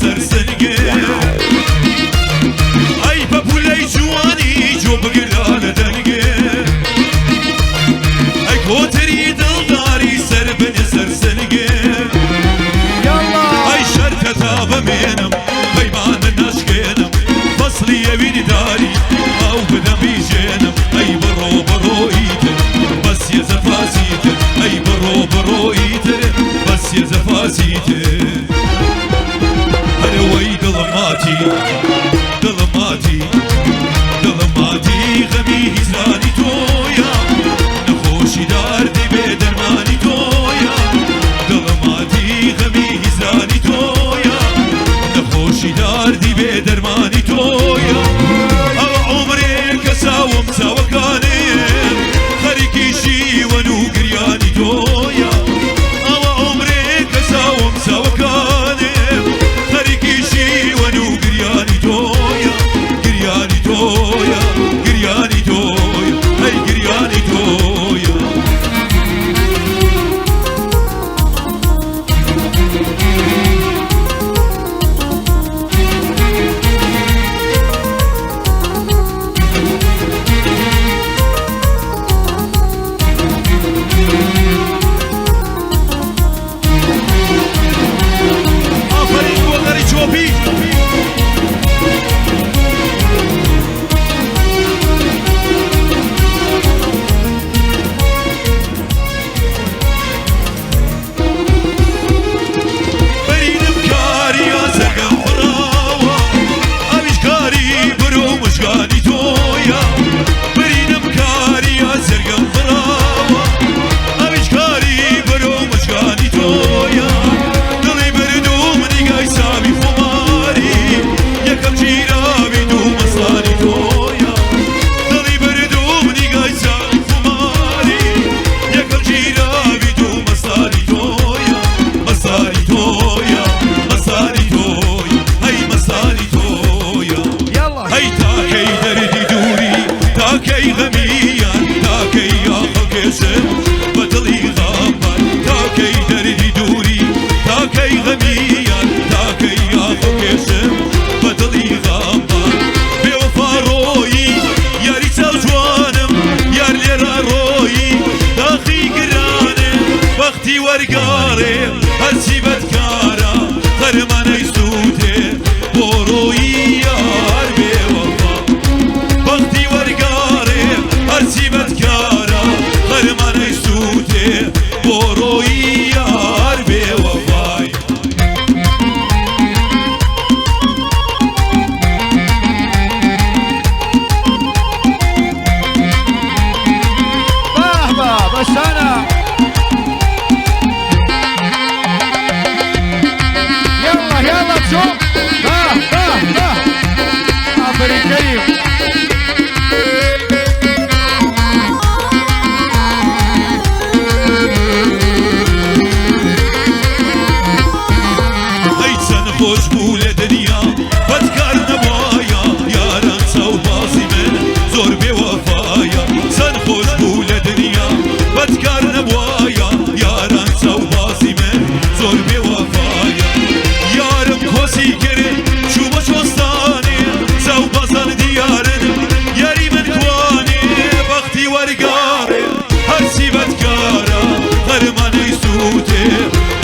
سەر سنگێ. ئەی پەپولەی جوانی جۆ بگرە لە دەنگێ. ئەی کۆتری دڵداری سەر بنێ سەر سنگێ. ئەی شەرتە تا بمێنم پەیمانە نەشکێنم فەسڵی ئەوینداری ئاو بدەم بیژێنم. ئەی بڕۆ بڕۆ ئیتر بەس یە جەفاسیتر. ئەی بڕۆ بڕۆ ئیتر بەس یە جەفاسیتر. هەرەوەی دڵماتی دڵماتی دڵماتی غەمی هیجرانی تۆیە نەخۆشی داردی بێ دەرمانی تۆیە. دڵماتی غەمی هیجرانی تۆیە نەخۆشی داردی بێ دەرمانی تۆیە. ئەوە عومرێ کە چاوم چاوەکانێ خەریکی شیوەن و گریانی تۆیە. ئەوە عومرێ کە چاوم چاوەکانێ خەریکی شیوەن و گریانی تۆیە. گریانی تۆیە گریانی تۆیە ئەی گریانی تۆیە. ئافەرین بۆ دەری چۆپی. بەرینم کاریا زەرگەم بڕاوە ئەویش کاری برۆ مژگانی تۆیە. برینم کاریا زەرگەم بڕاوە ئەویش کاری برۆ مژگانی تۆیە. دڵی بردووم نیگای ساوی خۆماری یەکەم گیراوی دوو مەسانی تۆیە. دڵی بردووم نیگای ساوی خۆماری یەکەم گیراوی دوو مەسانی تۆیە. مەسانی تۆیە مەسانی تۆیە هەی مەسانی تۆیە. هەی تاکەی دەردی دووری تاکەی غەمیان تاکەی یاخەکێشم بە دڵی غەمبار. تاکەی دەردی دووری تاکەی غەمیان تاکەی یاخەکێشم بە دڵی غەمبار. بێوەفا ڕۆیی یاری چاو جوانم یار لێرە ڕۆیی داخی گرانم. بەختی وەرگاڕێ هەرچی بەدکارە خەرمانەی سووتێ بۆ ڕۆیی یار بێوەفا. بەختی وەرگاڕێ هەرچی بەدکارە خەرمانەی سووتێ بۆ ڕۆیی یار بێوەفای. بەهبە بەشانە. يلا يلا تشوف باه باه باه. آفرین كريم. ئەی چەند خۆش بوو لە دنیا بەدکار نەبوایە یاران چاو بازی من زۆر بێوەفایە. چەند خۆش بوو لە دنیا بەدکار نەبوایە یاران چاو بازی من زۆر بێوەفایە. یارم کۆسی کرد چوومە چۆستانێ چاو بازان دیارن یاری من کوانێ. بەختی وەرگاڕێ هەرچی بەدکارە خەرمانەی سووتێ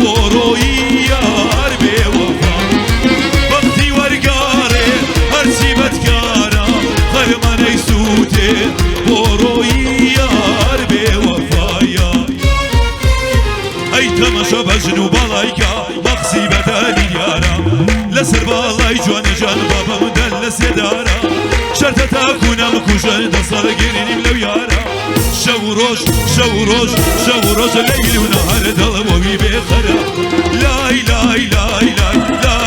بۆ ڕۆیی یار بێوەفا. بەختی وەرگاڕێ هەرچی بەدکارە خەرمانەی سووتێ بۆ ڕۆیی یار بێوەفایە. ئەی تەمەشە بەژن و باڵایکە مەخسی بەدەلی یارە لەسەر باڵای جوانە ژان بابم دەل لە سێدارە. شەرتە تاکو نامکوژن دەسەڵگیرینیم لەو یارە. شەو ڕۆژ شەو ڕۆژ شەو ڕۆژ لەیل و نەهار دڵم وی بێخەرە. لای لای لای لای.